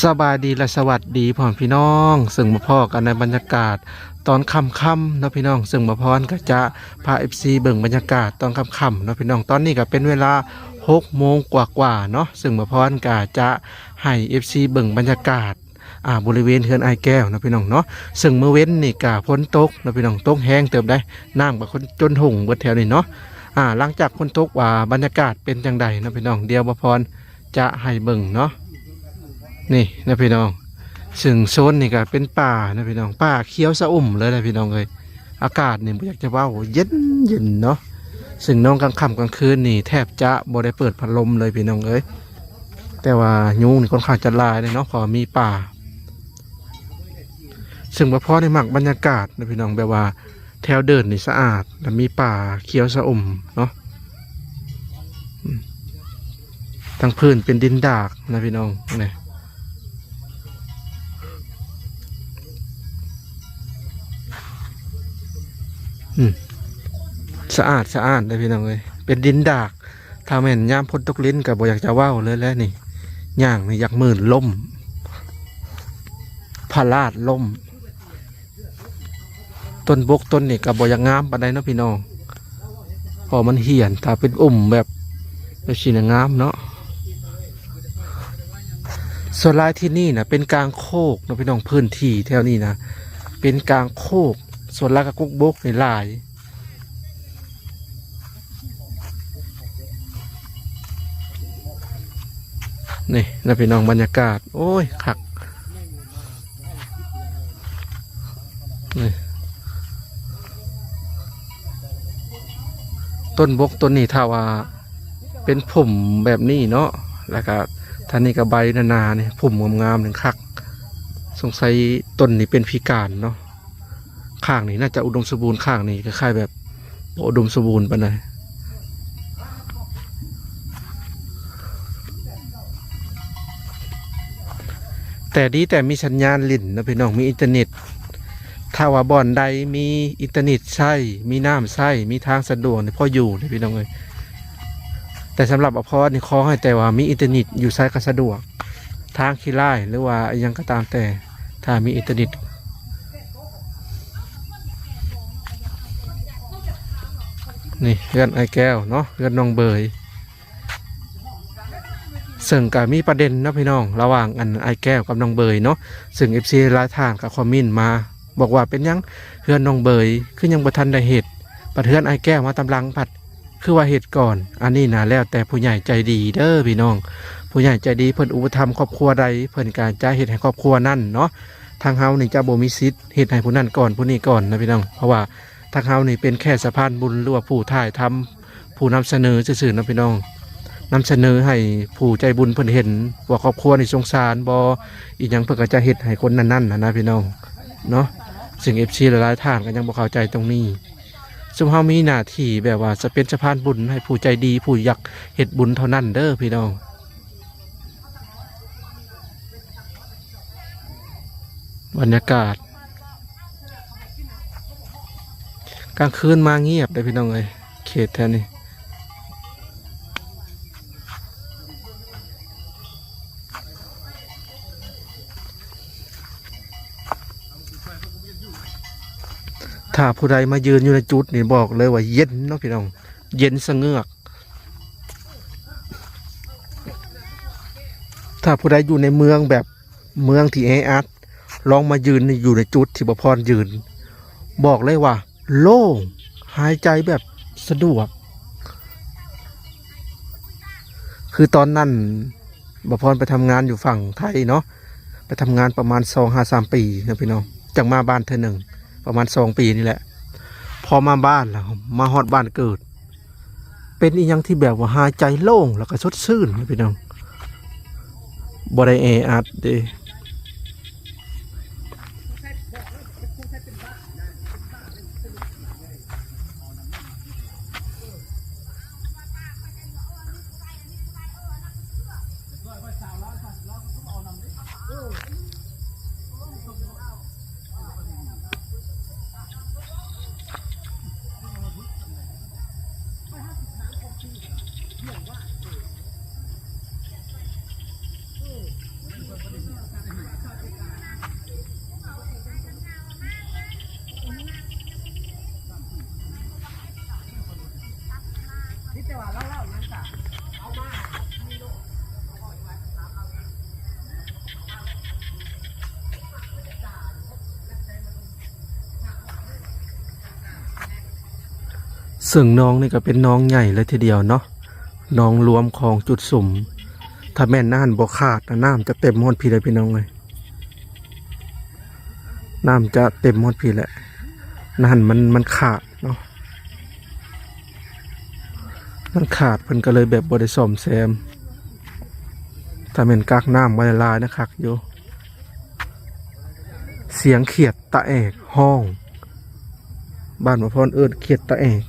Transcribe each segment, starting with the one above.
ສະບາຍດີ ແລະ ສະຫວັດດີພໍ່ແມ່ພີ່ນ້ອງ, ເຊິ່ງມາພໍ້ກັນໃນບັນຍາກາດຕອນຄ່ຳໆເນາະພີ່ນ້ອງ. ເຊິ່ງໝໍພອນກໍຈະພາເອັຟຊີເບິ່ງບັນຍາກາດຕອນຄ່ຳໆເນາະພີ່ນ້ອງ. ຕອນນີ້ກໍເປັນເວລາຫົກໂມງກວ່າໆເນາະ, ເຊິ່ງໝໍພອນກໍຈະໃຫ້ເອັຟຊີເບິ່ງບັນຍາກາດ ອ່າ ບໍລິເວນເຮືອນອ້າຍແກ້ວເນາະພີ່ນ້ອງເນາະ. ເຊິ່ງມື້ເວັນນີ້ກໍຝົນຕົກເນາະພີ່ນ້ອງ, ຕົກແຮງເຕີບໃດ໋, ນ້ຳກໍຈົນຫຸ່ງເບິດແຖວນີ້ເນາະ. ອ່າ ຫຼັງຈາກຝົນຕົກວ່າບັນຍາກາດເປັນຈັ່ງໃດເນາະພີ່ນ້ອງ, ດຽວໝໍພອນຈະໃຫ້ເບິ່ງເນາະ. ນີ້ນະພີ່ນ້ອງ, ເຊິ່ງໂຊນນີ້ກໍເປັນປ່ານະພີ່ນ້ອງ, ປ່າຂຽວຊະອຸ່ມເລີຍນະພີ່ນ້ອງເອີຍ. ອາກາດນີ້ບໍ່ຢາກຈະເວົ້າ, ເຢັນໆເນາະ. ເຊິ່ງນອນກາງຄ່ຳກາງຄືນນີ້ແທບຈະບໍ່ໄດ້ເປີດພັດລົມເລີຍພີ່ນ້ອງເອີຍ. ແຕ່ວ່າຍຸງນີ້ຄ່ອນຂ້າງຈະຫຼາຍເລີຍເນາະ, ເພາະວ່າມີປ່າ. ເຊິ່ງໝໍພອນນີ້ມັກບັນຍາກາດນະພີ່ນ້ອງ, ແບບວ່າແຖວເດີ່ນນີ້ສະອາດ ແລະ ມີປ່າຂຽວຊະອຸ່ມເນາະ. ອືມ ທັງພື້ນເປັນດິນດາກນະພີ່ນ້ອງ, ນີ້ ອືມ ສະອາດສະອ້ານເດ້ພີ່ນ້ອງເອີຍ, ເປັນດິນດາກ. ຖ້າແມ່ນຍາມຝົນຕົກລິນກໍບໍ່ຢາກຈະເວົ້າເລີຍແຫຼະນີ້, ຍ່າງນີ້ຢາກມື່ນລົ້ມ ພະລາດລົ້ມ. ຕົ້ນບົກຕົ້ນນີ້ກໍບໍ່ຢາກງາມປານໃດເນາະພີ່ນ້ອງ, ເພາະມັນຫ້ຽນ, ຖ້າເປັນອຸ່ມແບບ ແບບຊີ້ນະງາມເນາະ. ສ່ວນຫຼາຍທີ່ນີ້ນະເປັນກາງໂຄກເນາະພີ່ນ້ອງ, ພື້ນທີ່ແຖວນີ້ນະເປັນກາງໂຄກ, ສ່ວນຫຼາຍກໍກົກບົກນີ້ຫຼາຍ. ນີ້ນະພີ່ນ້ອງ, ບັນຍາກາດ ໂອ້ຍ ຄັກ. ນີ້ ຕົ້ນບົກຕົ້ນນີ້ ຖ້າວ່າເປັນພຸ່ມແບບນີ້ເນາະ, ແລ້ວກະທາງນີ້ກະໃບໜາໆນີ້, ພຸ່ມງາມໆນີ້ຄັກ. ສົງໄສຕົ້ນນີ້ເປັນພິການເນາະ. ຂ້າງນີ້ໜ້າຈະອຸດົມສົມບູນ, ຂ້າງນີ້ຄ້າຍໆແບບບໍ່ອຸດົມສົມບູນປານໃດ. ແຕ່ດີແຕ່ມີສັນຍານຫຼິ້ນເນາະພີ່ນ້ອງ, ມີອິນເຕີເນັດ. ຖ້າວ່າບ່ອນໃດມີອິນເຕີເນັດໃຊ້, ມີນ້ຳໃຊ້, ມີທາງສະດວກນີ້ ພໍຢູ່ເດ້ພີ່ນ້ອງເອີຍ. ແຕ່ສຳລັບອາພອນນີ້ ຂໍໃຫ້ແຕ່ວ່າມີອິນເຕີເນັດ ຢູ່ໃສກໍສະດວກ, ທາງຂີ້ລ້າຍ ຫຼືວ່າອີ່ຫຍັງກໍຕາມແຕ່ ຖ້າມີອິນເຕີເນັດ. ນີ້ເຮືອນອ້າຍແກ້ວເນາະ, ເຮືອນນ້ອງເບີຍ. ເຊິ່ງກໍມີປະເດັນເນາະພີ່ນ້ອງ ລະຫວ່າງອັນອ້າຍແກ້ວກັບນ້ອງເບີຍເນາະ, ເຊິ່ງເອັຟຊີຫຼາຍທ່ານກໍຄອມເມັນມາບອກວ່າ ເປັນຫຍັງເຮືອນນ້ອງເບີຍຄືຍັງບໍ່ທັນໄດ້ເຮັດ, ບັດເຮືອນອ້າຍແກ້ວມາຕາມຫຼັງພັດ ຄືວ່າເຮັດກ່ອນ. ອັນນີ້ນະແລ້ວແຕ່ຜູ້ໃຫຍ່ໃຈດີເດີພີ່ນ້ອງ, ຜູ້ໃຫຍ່ໃຈດີເພິ່ນອຸປະຖຳຄອບຄົວໃດ ເພິ່ນກໍຈະເຮັດໃຫ້ຄອບຄົວນັ້ນເນາະ. ທາງເຮົານີ້ຈະບໍ່ມີສິດເຮັດໃຫ້ຜູ້ນັ້ນກ່ອນ ຜູ້ນີ້ກ່ອນນະພີ່ນ້ອງ, ເພາະວ່າທາງເຮົານີ້ເປັນແຄ່ສະພານບຸນ ຫຼືວ່າຜູ້ຖ່າຍທຳ ຜູ້ນຳສະເໜີຊື່ໆເນາະພີ່ນ້ອງ, ນຳສະເໜີໃຫ້ຜູ້ໃຈບຸນເພິ່ນເຫັນວ່າຄອບຄົວນີ້ສົງສານບໍ່ ອີ່ຫຍັງ ເພິ່ນກໍຈະເຮັດໃຫ້ຄົນນັ້ນໆຫັ້ນນະພີ່ນ້ອງເນາະ. ເຊິ່ງເອັຟຊີຫຼາຍໆທ່ານກໍຍັງບໍ່ເຂົ້າໃຈຕົງນີ້. ຊຸມເຮົາມີໜ້າທີ່ແບບວ່າຈະເປັນສະພານບຸນໃຫ້ຜູ້ໃຈດີ ຜູ້ຢາກເຮັດບຸນເທົ່ານັ້ນເດີພີ່ນ້ອງ. ບັນຍາກາດກາງຄືນມາງຽບເດ້ພີ່ນ້ອງເອີຍ, ເຂດແຖວນີ້. ຖ້າຜູ້ໃດມາຢືນຢູ່ໃນຈຸດນີ້ ບອກເລີຍວ່າເຢັນເນາະພີ່ນ້ອງ, ເຢັນສະເງືອກ. ຖ້າຜູ້ໃດຢູ່ໃນເມືອງແບບເມືອງທີ່ແອອັດ ລອງມາຢືນຢູ່ໃນຈຸດທີ່ບ່າວພອນຢືນ, ບອກເລີຍວ່າໂລ່ງ, ຫາຍໃຈແບບສະດວກ. ຄືຕອນນັ້ນບ່າວພອນໄປທຳງານຢູ່ຝັ່ງໄທເນາະ, ໄປທຳງານປະມານສອງຫາສາມປີເນາະພີ່ນ້ອງ, ຈັ່ງມາບ້ານເທື່ອໜຶ່ງ ປະມານສອງປີນີ້ແຫຼະ. ພໍມາບ້ານແລ້ວ ມາຮອດບ້ານເກີດ ເປັນອີ່ຫຍັງທີ່ແບບວ່າຫາຍໃຈໂລ່ງ ແລ້ວກໍສົດຊື່ນພີ່ນ້ອງ, ບໍ່ໄດ້ແອອັດເດ້. ເຊິ່ງໜອງນີ້ກໍເປັນໜອງໃຫຍ່ເລີຍທີດຽວເນາະ, ໜອງລວມຂອງຈຸດສຸມ. ຖ້າແມ່ນນັ້ນບໍ່ຂາດນະ ນ້ຳຈະເຕັມຮອດພີ້ແຫຼະພີ່ນ້ອງເອີຍ, ນ້ຳຈະເຕັມຮອດພີ້ແຫຼະ. ນັ້ນມັນ ມັນຂາດເນາະ, ມັນຂາດ ເພິ່ນກໍເລີຍແບບບໍ່ໄດ້ສ້ອມແຊມ. ຖ້າແມ່ນກັກນ້ຳໄວ້ຫຼາຍໆນະ ຄັກຢູ່. ສຽງຂຽດຕາແອກຮ້ອງ, ບ້ານໝໍພອນເອີ້ນຂຽດຕາແອກ,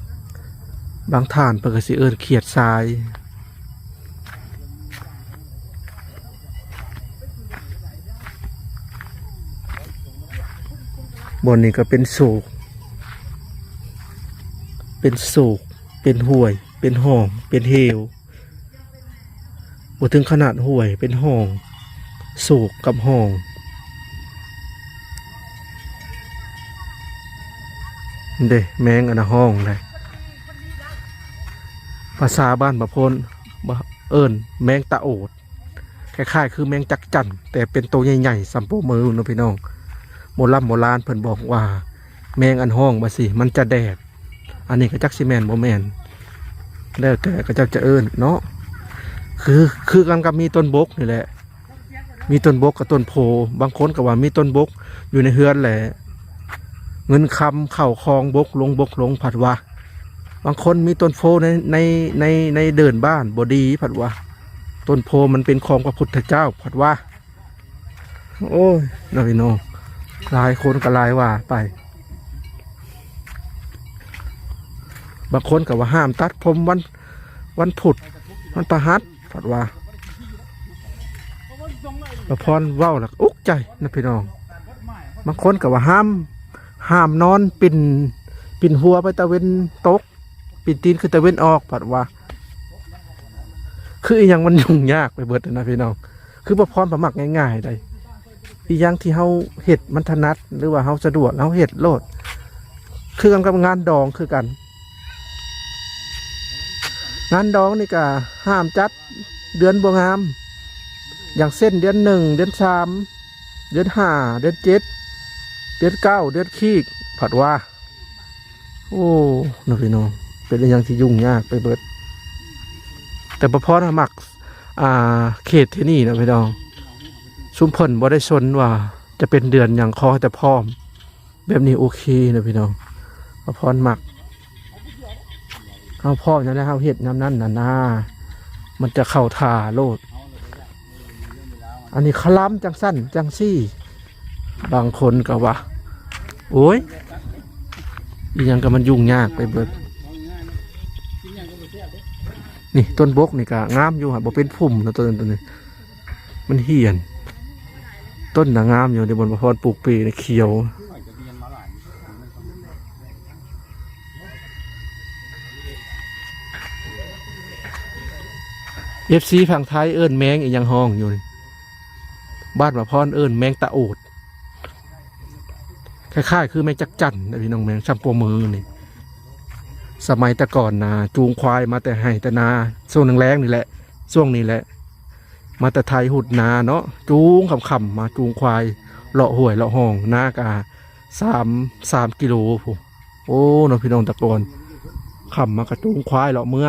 ບາງທ່ານເພິ່ນກໍຊິເອີ້ນຂຽດຊາຍ. ບ່ອນນີ້ກໍເປັນໂສກ, ເປັນໂສກ, ເປັນຫ້ວຍ, ເປັນຮ່ອງ, ເປັນເຫວ. ບໍ່ເຖິງຂະໜາດຫ້ວຍ, ເປັນຮ່ອງ, ໂສກກັບຮ່ອງ. ເດ້ ແມງອັນນະຮ້ອງເດ້. ພາສາບ້ານບາໂພນເອີ້ນແມງຕາໂອດ, ຄ້າຍໆຄືແມງຈັກຈັ່ນ ແຕ່ເປັນໂຕໃຫຍ່ໆສ່ຳໂປ້ມືເນາະພີ່ນ້ອງ. ໂບລຳໂບລານເພິ່ນບອກວ່າ ແມງອັນຮ້ອງວ່າຊີ້ ມັນຈະແດດ. ອັນນີ້ກໍຈັກຊິແມ່ນບໍ່ແມ່ນ ແລ້ວແຕ່ເຂົາເຈົ້າຈະເອີ້ນເນາະ. ຄື ຄືກັນກັບມີຕົ້ນບົກນີ້ແຫຼະ, ມີຕົ້ນບົກກັບຕົ້ນໂພ. ບາງຄົນກໍວ່າມີຕົ້ນບົກຢູ່ໃນເຮືອນແຫຼະ ເງິນຄຳເຂົ້າຄອງບົກລົງບົກລົງ ພັດວ່າ. ບາງຄົນມີຕົ້ນໂພໃນ ໃນ ໃນ ໃນເດີ່ນບ້ານບໍ່ດີ ພັດວ່າ. ຕົ້ນໂພມັນເປັນຂອງພະພຸດທະເຈົ້າ ພັດວ່າ. ໂອ້ຍ ເນາະພີ່ນ້ອງ, ຫຼາຍຄົນກໍຫຼາຍວ່າໄປ. ບາງຄົນກໍວ່າຫ້າມຕັດຜົມວັນ ວັນພຸດ ວັນພະຫັດ ພັດວ່າ. ປະພອນເວົ້າແລ້ວອຸກໃຈນະພີ່ນ້ອງ. ບາງຄົນກໍວ່າຫ້າມ ຫ້າມນອນປິ່ນ ປິ່ນຫົວໄປຕາເວັນຕົກ ປິ່ນຕີນຄືຕາເວັນອອກ ພັດວ່າ. ຄືອີ່ຫຍັງມັນຫຍຸ້ງຍາກໄປເບິດນະພີ່ນ້ອງ. ຄືປະພອນປະມັກງ່າຍໆໃດ, ອີ່ຫຍັງທີ່ເຮົາເຮັດມັນຖະໜັດ ຫຼືວ່າເຮົາສະດວກ ເຮົາເຮັດໂລດ. ຄືກັນກັບງານດອງຄືກັນ, ງານດອງນີ້ກະຫ້າມຈັດເດືອນບໍ່ງາມ, ຢ່າງເຊັ່ນ ເດືອນໜຶ່ງ ເດືອນສາມ ເດືອນຫ້າ ເດືອນເຈັດ ເດືອນເກົ້າ ເດືອນຄີກ ພັດວ່າ. ໂອ້ ເນາະພີ່ນ້ອງ, ເປັນອີ່ຫຍັງທີ່ຫຍຸ້ງຍາກໄປເບິດ. ແຕ່ປະພອນມັກ ອ່າ ເຂດທີ່ນີ້ເນາະພີ່ນ້ອງ, ຊຸມເພິ່ນບໍ່ໄດ້ສົນວ່າຈະເປັນເດືອນຫຍັງ ຂໍແຕ່ພ້ອມ. ແບບນີ້ໂອເຄເນາະພີ່ນ້ອງ, ປະພອນມັກ. ເຮົາພ້ອມຍາມໃດເຮົາເຮັດຍາມນັ້ນນະນາ, ມັນຈະເຂົ້າທ່າໂລດ. ອັນນີ້ຄະລຳຈັ່ງຊັ້ນຈັ່ງຊີ້, ບາງຄົນກໍວ່າ ໂອ້ຍ ອີ່ຫຍັງກໍມັນຫຍຸ້ງຍາກໄປເບິດ. ນີ້ຕົ້ນບົກນີ້ກໍງາມຢູ່, ບໍ່ເປັນພຸ່ມເນາະ ຕົ້ນ ຕົ້ນນີ້ ມັນຫ້ຽນ. ຕົ້ນນະງາມຢູ່ເດ້, ບ່ອນປະພອນປູກເປນີ້ຂຽວ. ເອັຟຊີຝັ່ງໄທເອີ້ນແມງອີ່ຫຍັງຮ້ອງຢູ່ນີ້, ບ້ານປະພອນເອີ້ນແມງຕາໂອດ. ຄ້າຍໆຄືແມງຈັກຈັ່ນນະພີ່ນ້ອງ, ແມງຊຳໂປມືນີ້. ສະໄໝແຕ່ກ່ອນນະ ຈູງຄວາຍມາແຕ່ໄຮ່ແຕ່ນາ, ຊ່ວງແລ້ງໆນີ້ແຫຼະ, ຊ່ວງນີ້ແຫຼະ. ມາແຕ່ໄຖຫຸດນາເນາະ, ຈູງຄ່ຳໆມາຈູງຄວາຍເລາະຫ້ວຍເລາະຮ່ອງ, ນາກະສາມ ສາມກິໂລພຸ້ນ. ໂອ້ ເນາະພີ່ນ້ອງ, ແຕ່ກ່ອນຄ່ຳມາກະຈູງຄວາຍເລາະເມືອ,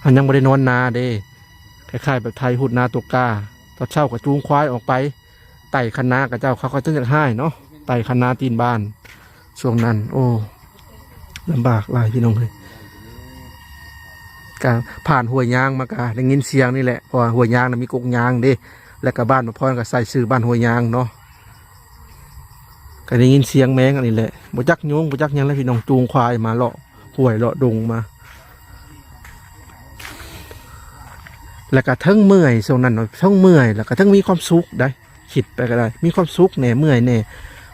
ຫັ້ນຍັງບໍ່ໄດ້ນອນນາເດ້, ຄ້າຍໆແບບໄຖຫຸດນາຕົກກາ. ຕອນເຊົ້າກະຈູງຄວາຍອອກໄປ ໄຕ່ຄັນນາຂະເຈົ້າ, ເຂົາກໍຈັ່ງຢາກຮ້າຍເນາະ, ໄຕ່ຄັນນາຕີນບ້ານ. ຊ່ວງນັ້ນ ໂອ້ ລຳບາກຫຼາຍພີ່ນ້ອງເອີຍ. ກະຜ່ານຫ້ວຍຍາງມາ ກະໄດ້ຍິນສຽງນີ້ແຫຼະ, ເພາະວ່າຫ້ວຍຍາງນະມີກົກຍາງເດ້, ແລ້ວກະບ້ານປະພອນກະໃສ່ຊື່ບ້ານຫ້ວຍຍາງເນາະ. ກະໄດ້ຍິນສຽງແມງອັນນີ້ແຫຼະ, ບໍ່ຈັກຍຸງ ບໍ່ຈັກຫຍັງແຫຼະພີ່ນ້ອງ, ຈູງຄວາຍມາເລາະຫ້ວຍເລາະດົງມາ. ແລ້ວກະເທິງເມື່ອຍ ຊ່ວງນັ້ນເນາະ, ເທິງເມື່ອຍ ແລ້ວກະເທິງມີຄວາມສຸກໄດ໋. ຄິດໄປກໍໄດ້ ມີຄວາມສຸກແດ່ ເມື່ອຍແດ່.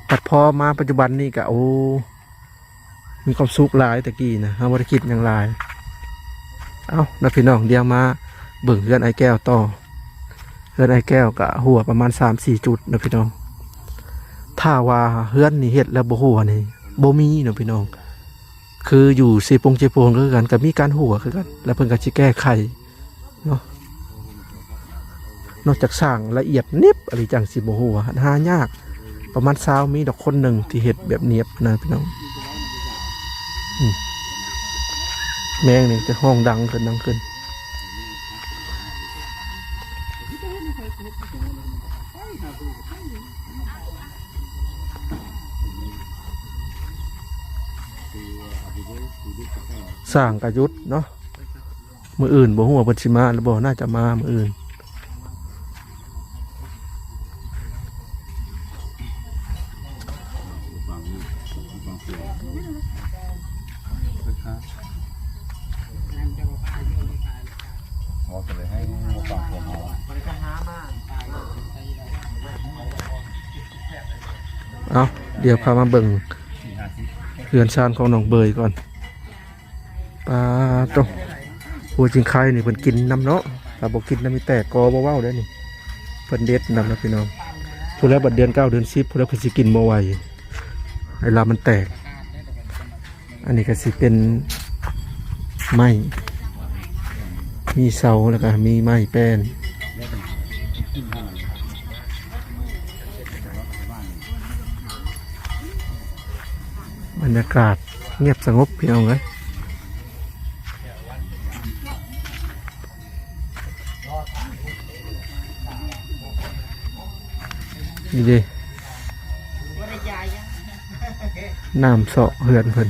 ພັດພໍມາປັດຈຸບັນນີ້ກໍ ໂອ້ ມີຄວາມສຸກຫຼາຍ. ແຕ່ກີ້ນະ ເຮົາບໍ່ໄດ້ຄິດຫຍັງຫຼາຍ. ເອົ້າ ນະພີ່ນ້ອງ, ດຽວມາເບິ່ງເຮືອນອ້າຍແກ້ວຕໍ່. ເຮືອນອ້າຍແກ້ວກໍຮົ່ວປະມານສາມສີ່ຈຸດນະພີ່ນ້ອງ. ຖ້າວ່າເຮືອນນີ້ເຮັດແລ້ວບໍ່ຮົ່ວນີ້ ບໍ່ມີນະພີ່ນ້ອງ. ຄືຢູ່ເຊໂປງເຊໂປງກໍຄືກັນ ກໍມີການຮົ່ວຄືກັນ ແລ້ວເພິ່ນກໍຊິແກ້ໄຂເນາະ. ນອກຈາກສ້າງລະອຽດນິບອີ່ຫຼີ ຈັ່ງຊິບໍ່ຮົ່ວ ຫາຍາກ. ປະມານຊາວ ມີດອກຄົນໜຶ່ງທີ່ເຮັດແບບນຽບນະພີ່ນ້ອງ. ອືມ ແມງນີ້ຈະຮ້ອງດັງຂຶ້ນ ດັງຂຶ້ນ. ສ້າງກະຢຸດເນາະ. ມື້ອື່ນບໍ່ຮູ້ວ່າເພິ່ນຊິມາຫຼືບໍ່ ໜ້າຈະມາມື້ອື່ນ. ເອົາ ດຽວພາມາເບິ່ງເຮືອນຊານຂອງນ້ອງເບີຍກ່ອນ. ປາໂຕ ຫົວຈິງໄຄນີ້ເພິ່ນກິນນຳເນາະ ຖ້າບໍ່ກິນນຳມີແຕກກໍບໍ່ເວົ້າໄດ້ນີ້. ເພິ່ນເດັດນຳນະພີ່ນ້ອງ. ພຸ້ນແຫຼະ ບັດເດືອນເກົ້າເດືອນສິບພຸ້ນແຫຼະ ເພິ່ນຊິກິນບໍ່ໄຫວ ເວລາມັນແຕກ. ອັນນີ້ກໍຊິເປັນໄມ້ ມີເສົາ ແລ້ວກໍມີໄມ້ແປ້ນ. ບັນຍາກາດງຽບສະຫງົບພີ່ນ້ອງເອີຍ. ນີ້ເດ້. ນ້ຳເຊາະເຮືອນເພິ່ນ.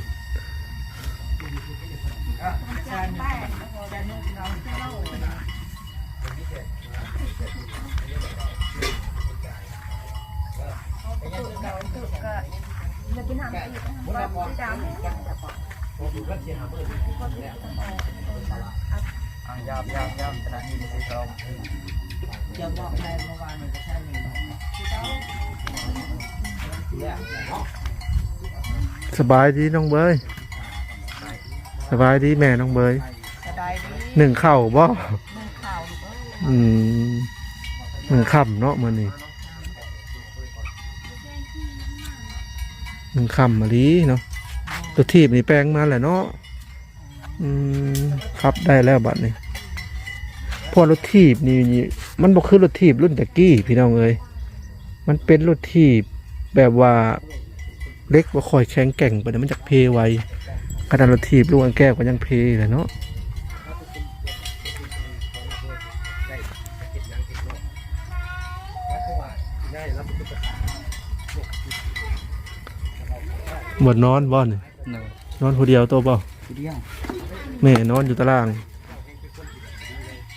ສະບາຍດີນ້ອງເບີຍ. ສະບາຍດີແມ່ນ້ອງເບີຍ. ສະບາຍດີ. ໜຶ້ງເຂົ້າບໍ່? ໜຶ້ງເຂົ້າລູກເອີຍ. ອືມ ໜຶ້ງຄ່ຳເນາະມື້ນີ້ ໜຶ້ງຄ່ຳອີ່ຫຼີເນາະ. ລົດຖີບນີ້ແປງມາແລ້ວເນາະ. ອືມ ຂັບໄດ້ແລ້ວບັດນີ້. ເພາະລົດຖີບນີ້ ມັນບໍ່ຄືລົດຖີບລຸ້ນແຕ່ກີ້ພີ່ນ້ອງເອີຍ. ມັນເປັນລົດຖີບແບບວ່າເຫຼັກບໍ່ຄ່ອຍແຂງແກ່ງປານໃດ ມັນຈັກເພໄວ. ຂະໜາດລົດຖີບລູກອັງແກ້ວກໍຍັງເພແຫຼະເນາະ. ບ່ອນນອນບໍ່ນີ້? ໂດຍ. ນອນຜູ້ດຽວໂຕບໍ່? ຜູ້ດຽວ. ແມ່ນອນຢູ່ຕາລ່າງ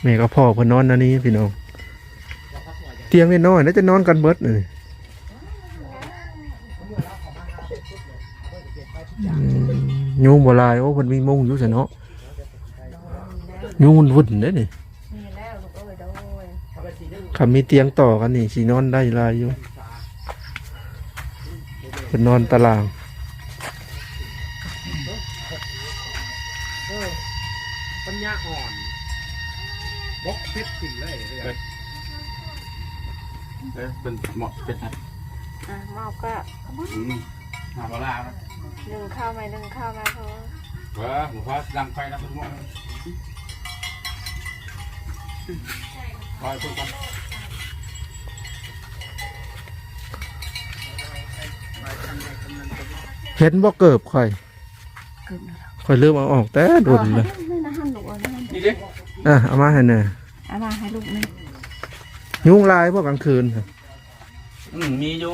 ແມ່ກັບພໍ່ເພິ່ນນອນແນວນີ້ພີ່ນ້ອງ. ຕຽງນ້ອຍໆ ແລ້ວຈະນອນກັນເບິດນີ້. ອືມ ຍຸງບໍ່ຫຼາຍ. ໂອ້ ເພິ່ນມີມຸ້ງຢູ່ຊັ້ນເນາະ. ຍຸງວຸ່ນເດ້ນີ້. ມີແລ້ວລູກເອີຍ ໂດຍ. ຄັນມີຕຽງຕໍ່ກັນນີ້ ຊິນອນໄດ້ຫຼາຍຢູ່. ເພິ່ນນອນຕາລ່າງ. ເອີ ປັນຍາອ່ອນ ບົກເພັດກິນເລີຍ. ເອີ ເອີ ເພິ່ນເໝາະເປັດນະ. ອ່ະ ເໝາະກະ ອືມ ຫາປາລານະ. ໜຶ້ງເຂົ້າໄໝ? ໜຶ້ງເຂົ້າໄໝ? ເອີ ໝູພາດັງໄຟນະ ເພິ່ນເໝາະ. ເຫັນບໍ່ເກີບຂ້ອຍ? ເກີບແລ້ວ ຂ້ອຍລືມເອົາອອກແຕ່ດົນແລ້ວ. ນີ້ເດ້. ອ່ະ ເອົາມາໃຫ້ແດ່. ເອົາມາໃຫ້ລູກແດ່. ຍຸງຫຼາຍບໍ່ກາງຄືນ? ອືມ ມີຢູ່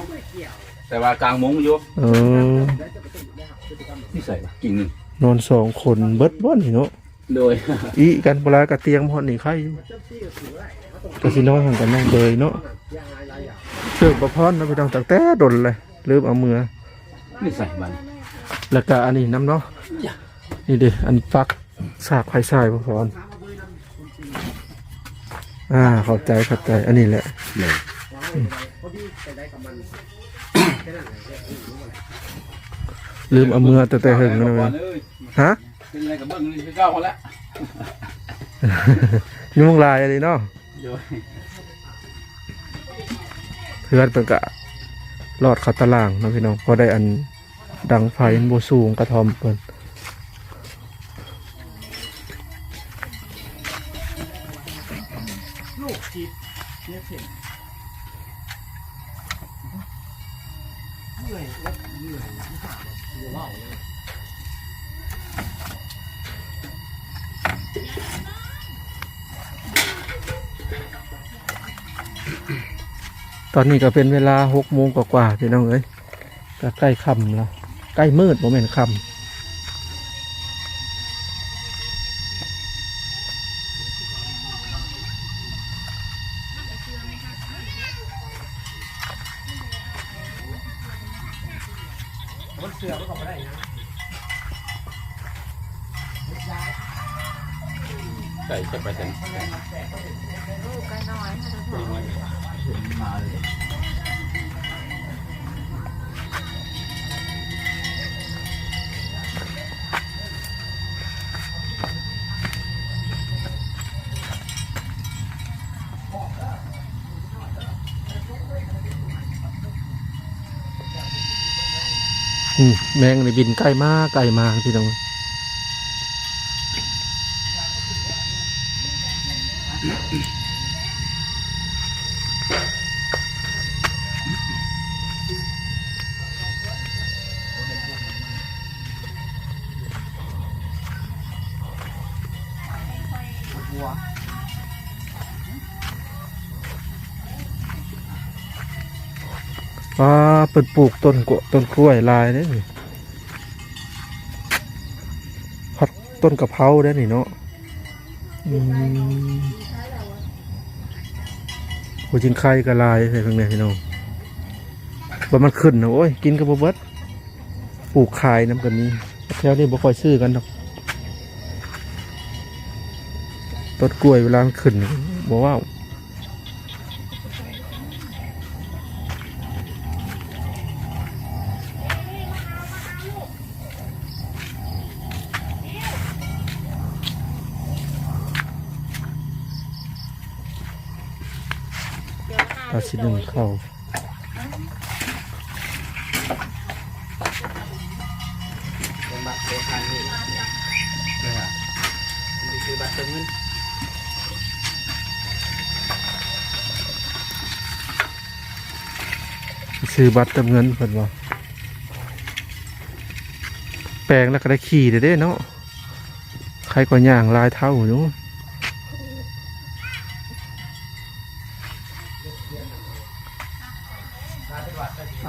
ແຕ່ວ່າກາງມຸ້ງຢູ່. ເອີ ນີ້ໃສ່ວະ ກິ່ງໜຶ່ງ. ນອນສອງຄົນເບິດບໍ່ນີ້ເນາະ? ໂດຍ. ອີກກັນບໍ່ຫຼາຍກະຕຽງ ມາຮອດນີ້ໄຄຢູ່. ກະຊິນອນຫັ້ນກັບນ້ອງເບີຍເນາະ. ເກີບບໍ່ພອນເນາະພີ່ນ້ອງ ຕັ້ງແຕ່ດົນແລ້ວ ລືມເອົາເມືອ. ນີ້ໃສ່ບັດ ແລ້ວກະອັນນີ້ນຳເນາະ. ນີ້ເດ້ ອັນປັກສາກໄຟສາຍບໍ່ພອນ. ອ່າ ຂອບໃຈ ຂອບໃຈ. ອັນນີ້ແຫຼະ. ໂດຍ. ອືມ ລືມເອົາເມືອແຕ່ ແຕ່ເຫິງແລ້ວ. ຮະ? ເປັນໄລກະເບິ່ງຄືເກົ່າຫັ້ນແຫຼະ. ຍຸງຫຼາຍອີ່ຫຼີເນາະ. ໂດຍ. ເຮືອນເພິ່ນກະລອດເຂົ້າຕາລ່າງເນາະພີ່ນ້ອງ ພໍໄດ້ອັນດັງໄຟ. ມັນບໍ່ສູງກະທ່ອມເພິ່ນ. ລູກຈີບເນຍເພິ່ນ ເມື່ອຍ ເມື່ອຍ ບໍ່ເວົ້າເລີຍ. ຕອນນີ້ກໍເປັນເວລາຫົກໂມງກວ່າໆ ພີ່ນ້ອງເອີຍ. ກໍໃກ້ຄ່ຳລະ ໃກ້ມືດ ບໍ່ແມ່ນຄ່ຳ. ໄກ່ຈະໄປໃສ? ໂອ້ ໄກ່ນ້ອຍ ອືມ ແມງນີ້ບິນໃກ້ມາ ໃກ້ມາ ພີ່ນ້ອງ. ອ່າ ເພິ່ນປູກຕົ້ນກະ ຕົ້ນກ້ວຍຫຼາຍເດ້ ພັກຕົ້ນກະເພົາເດ້ນີ້ເນາະ. ອືມ ໂອ້ ຈິງໄຄກໍຫຼາຍໃສ່ເບິ່ງແດ່ພີ່ນ້ອງ ວ່າມັນຂຶ້ນນະ ໂອ້ຍ ກິນກໍບໍ່ເບິດ. ປູກຂາຍນຳກໍມີ ແຖວນີ້ບໍ່ຄ່ອຍຊື້ກັນດອກ ຕົ້ນກ້ວຍເວລາມັນຂຶ້ນບໍ່ເວົ້າ. ເຮົາຊິໜຶ້ງເຂົ້າ ເປັນບັດໂດນທາງນີ້ ເອີ ໄປຊື້ບັດເຕີມເງິນ ໄປຊື້ບັດເຕີມເງິນເພິ່ນວ່າ ແປງແລ້ວກໍໄດ້ຂີ່ເດ້ເນາະ ໃຄກວ່າຍ່າງຫຼາຍເທົ່າຢູ່.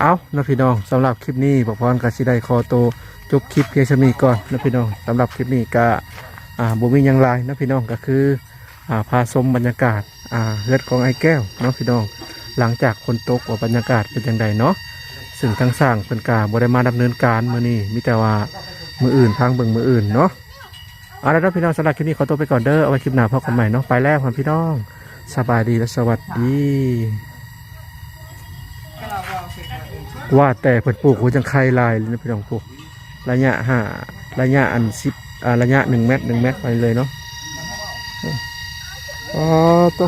ເອົາເນາະພີ່ນ້ອງ ສຳລັບຄລິບນີ້ ພວກພອນກໍຊິໄດ້ຂໍໂຕຈົບຄລິບພຽງສ່ຳນີ້ກ່ອນເນາະພີ່ນ້ອງ. ສຳລັບຄລິບນີ້ກໍ ອ່າ ບໍ່ມີຫຍັງຫຼາຍເນາະພີ່ນ້ອງ ກໍຄື ອ່າ ພາຊົມບັນຍາກາດ ອ່າ ເຮືອນຂອງອ້າຍແກ້ວເນາະພີ່ນ້ອງ ຫຼັງຈາກຝົນຕົກວ່າບັນຍາກາດເປັນຈັ່ງໃດເນາະ. ຊຶ່ງທາງຊ່າງເພິ່ນກໍບໍ່ໄດ້ມາດຳເນີນການມື້ນີ້ ມີແຕ່ວ່າມື້ອື່ນ ທາງເບິ່ງມື້ອື່ນເນາະ. ເອົາລະເນາະພີ່ນ້ອງ ສຳລັບຄລິບນີ້ຂໍຕົວໄປກ່ອນເດີ ເອົາໄວ້ຄລິບໜ້າພົບກັນໃໝ່ເນາະ. ໄປແລ້ວພໍ່ພີ່ນ້ອງ ສະບາຍດີ ແລະ ສະຫວັດດີ. ວ່າແຕ່ເພິ່ນປູກຫົວຈັ່ງໄຄຫຼາຍເລີຍເນາະພີ່ນ້ອງ ໂອ້ ໄລຍະຫ້າ ໄລຍະອັນສິບ ອ່າ ໄລຍະໜຶ່ງແມັດ ໜຶ່ງແມັດໄປເລີຍເນາະ. ອໍ ໂຕ